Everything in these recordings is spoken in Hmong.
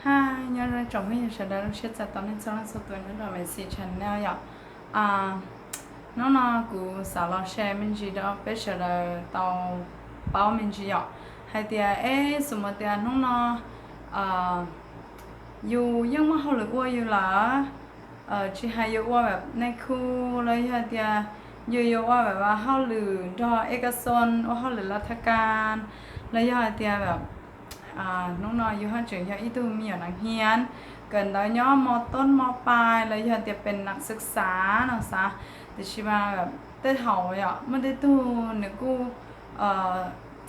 Hi, nyob zoo tsoom phooj ywg sawv daws, zoo siab txais tos nej txhua leej txhua tus nyob rau Mexi Channel yom. Hnub no kuv xav los share me ntsis rau peb sawv daws tau paub me ntsis yom, hais tias eb xu mas tias hnub no yus yeej muaj hauj lwm ua yus lawm, tsis hais yuav ua nais khu los yog tias yus yuav ua hauj lwm nrog ej kas xoo, ua hauj lwm lav thaj kas, los yog hais tias hnub no yus haj tseem yog ib tug me nyuam nas hias kawm ntawv nyob mos toob mos pais los yog tias pes nam xwm xav no xav, tiam sis mas tej thaum yom muaj tej tug nws kuj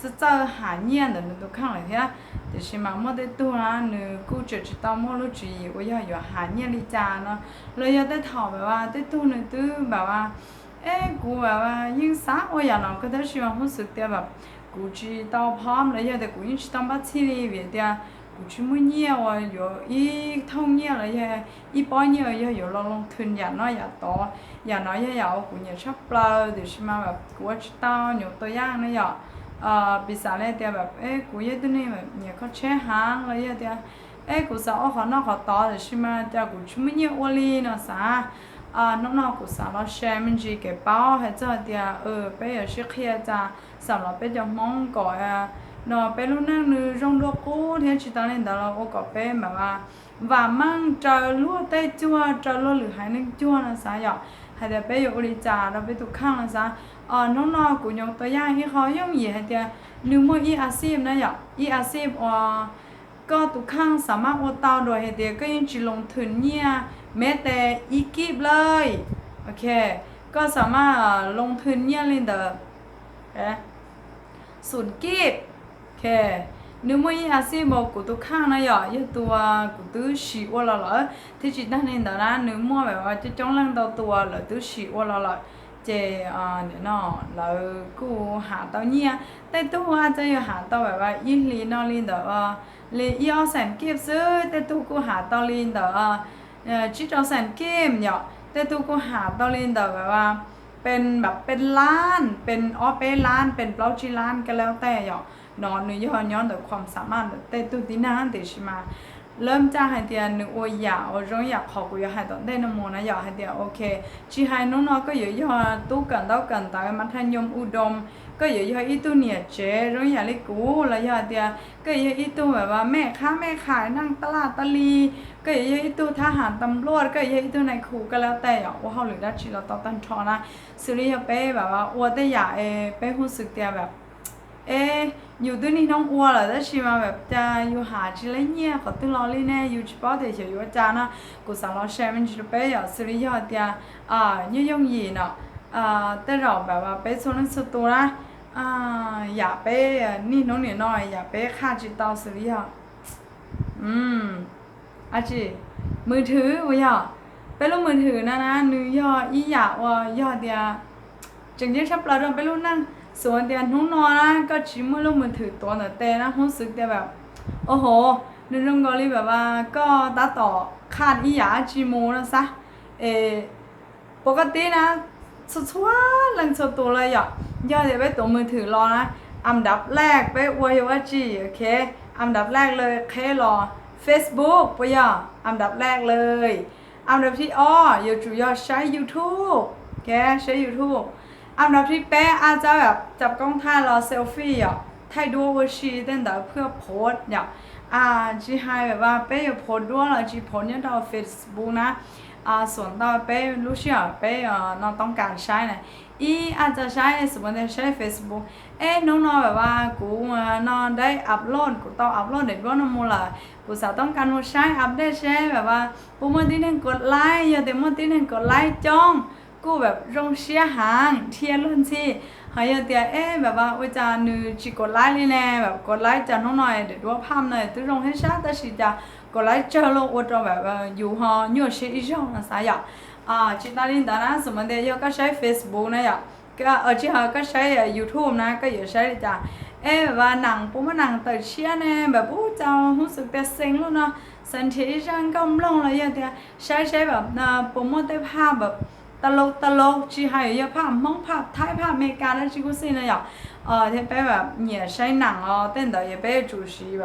txawj txawj has nyiaj ntawm nws tus kheej lawm thiab, tiam sis mas muaj tej tug na nws kuj tseem tsis tau muaj lub tswv yim uas yog yuav has nyiaj li cas no, los yog tej thaum mas tej tug nws twb mas eb kuv mas yeej xav ua yam no kawg tab sis mas hnov xwm tias mas kuv tsis tau phom los yog tias kuv yeej tsis tau npaj txhij li vim tias kuv tsis muaj nyiaj uas yuav ib thooj nyiaj los yog ib pob nyiaj uas yog yuav los loo thwm yam no yam tod. Yam no yog yam uas kuv nyiam tshaj plaws tiam sis mas kuv ua tsis tau. Nyuam tua yaj no yom, piv xam li tias kuv yog ib tug neeg nyiam kho tsheb heev los yog tias eb kuv xav ua qhov no qhov tod tiam sis mas cas kuv tsis muaj nyiaj ua li no xav. Hnub no kuv xav los share me ntsis kev paub hais txog tias peb yuav sib qhia cas xam los peb cov Hmoob kom no peb lub neej nws zoo dua qub thiab tsis tas li ntawd los ua kom peb mam vam meej raws luag tej cuag, raws luag lwm haiv neeg cuag no xav yom, hais tias peb yuav ua li cas rau peb tus kheej no xav. Hnub no kuv nyuam tua yaj ib qho yooj yim hais tias nws muaj ib a xij na yom, ib a xij uas koj tus kheej xam maj ua tau dua hais tias koj yeej tsis loo thwm nyiaj, meb tes ib kib lawm, ok, koj xam maj loo thwm nyiaj li ntawd xum kib. Nws muaj ib a xij npaum kuv tus kheej na yom, yog tus kuv twb sim ua los lawm thiab tsis tas li ntawd na nws muaj coob coob leej ntau tus lawv twb sim ua los lawm. Ces nim no lawv kuj has tau nyiaj, tej tug a txawm yog has tau ib hlis no li ntawd li ib ob xees kib xwb, tej tug kuj has tau li ntawd tsib rau xees kib yom, tej tug kuj has tau li ntawd pes peb lab, pes ob peb lab, pes plaub tsib lab kaj laub tej yom. No nws yog nyob ntawm khuam xam maj ntawm tej tug tib neeg tiam sis mas lawv caj hais tias nws ua yam uas zoo yam qhov kuv yuav hais tom ntej no mus na yom, hais tias ok, tsis hais hnub no koj yuav yog tub kawm ntaub kawm ntawv mas thaj nyoom u doo, koj yuav yog ib tug niam tsev zoo yam li kuv los yog hais tias koj yuav yog ib tug mej qhab mej qhais neej taj laj taj li, koj yuav yog ib tug thab ham tas npluaj, koj yuav yog ib tug nais khu kaj laub tej yom, ua hauj lwm dab tsi los tau tag nrho na. Xws li yog peb ua tej yam es peb hnov xwm tias eb yus twb niaj hnub ua lawm tab sis mas cas yus has tsis laib nyiaj qhov twg los li ne, yus tsis paub tias xyov yuav ua cas no. Kuv xav los share me ntsis rau peb yom, xws li yog tias nyob yooj yim no, tej zaum peb txhua leej txhua tus na, yam peb niaj hnub nim no yam peb qhaj tsis tau xws li yog mws thwm uas yog peb lub mws thwm na na, nws yog ib yam uas yog tias tseem ceeb tshaj plaws rau peb lub neej. Xws tias hnub no na koj tsis muaj lub mws thwm tuav ntawm tes na, hnov xwm tias ua hauv nws zoo nkaus li koj tab tom qhaj ib yam dab tsi mus no xav. Es puas koj tib na, txhua txhua leej txhua tus los yom, yog tias peb tuav mws thwm los na, am dav lej peb ua yog dab tsi, ok, am dav lej lawm qheb los Facebook puas yog am dav lej lawm. Am dav thib ob yuav tsum yog saib YouTube, ok, saib YouTube. Am dav thib peb a txawb cov koob thaij los selfie yom, thaij duab ua si tej ntawd phwj phoos yom. Tsis hais peb yuav phoos duab los tsis phoos nyob rau Facebook na, xws ntawm peb lub sij hawm peb no toob kas saib na, ib a txawb saib xws tias saib Facebook, eb hnub no kuv no dab upload, kuv tau upload daim duab no mus lawm, kuv xav toob kas mus saib update seb puas muaj tib neeg kov laib, yog tias muaj tib neeg kov laib coob kuj zoo siab heev dhia luag ntxhi. Ho yog tias eb ua cas nws tsis kov laib li ne, kov laib cas hnub no daim duab phaj no twb zoo heev sab tab sis cas kov laib tsawg luaj ua rau yus ho nyuaj siab ib zaug no xav yom. Tsis tas li ntawd na, xws tias yog koj saib Facebook na yom, tsis, ho koj saib YouTube na koj yuav saib li cas, eb nees puas muaj nees tawm tshiab ne, puas cas hnov xwm tias xeev luaj no, xav nrhiav ib zaj nkauj mloog los yog tias saib saib puas muaj tej phaj ta laus ta laus, tsis hais yog phaj Hmoob, phaj Thaib, phaj Amelikas dab tsi kuj xij no yom. Thiab peb nyiam saib nees os, tej ntawd yog peb yuav tsum siv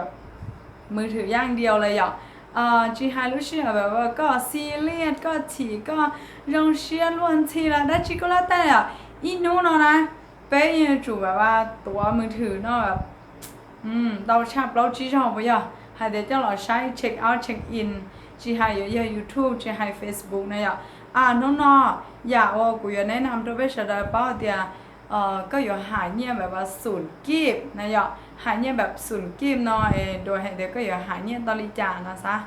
mws thwm yaj diau lawm yom. Tsis hais lub sij hawm koj xi liaj, koj chim, koj zoo siab luag ntxhi los dab tsi koj lab taj yom, ib hnub no na, peb yuav tsum tuav mws thwm no tau tshaj plaub tsib zaug puas yog, hais tias coj los saib check out check in, tsis hais yuav yog YouTube, tsis hais Facebook na yom. Hnub no yam uas kuv yuav neb nam rau peb sawv daws paub tias koj yuav hais nyiaj npam xum kib na yom, hais nyiaj npam xum kib no es dua hais tias koj yuav hais nyiaj tau li cas no xav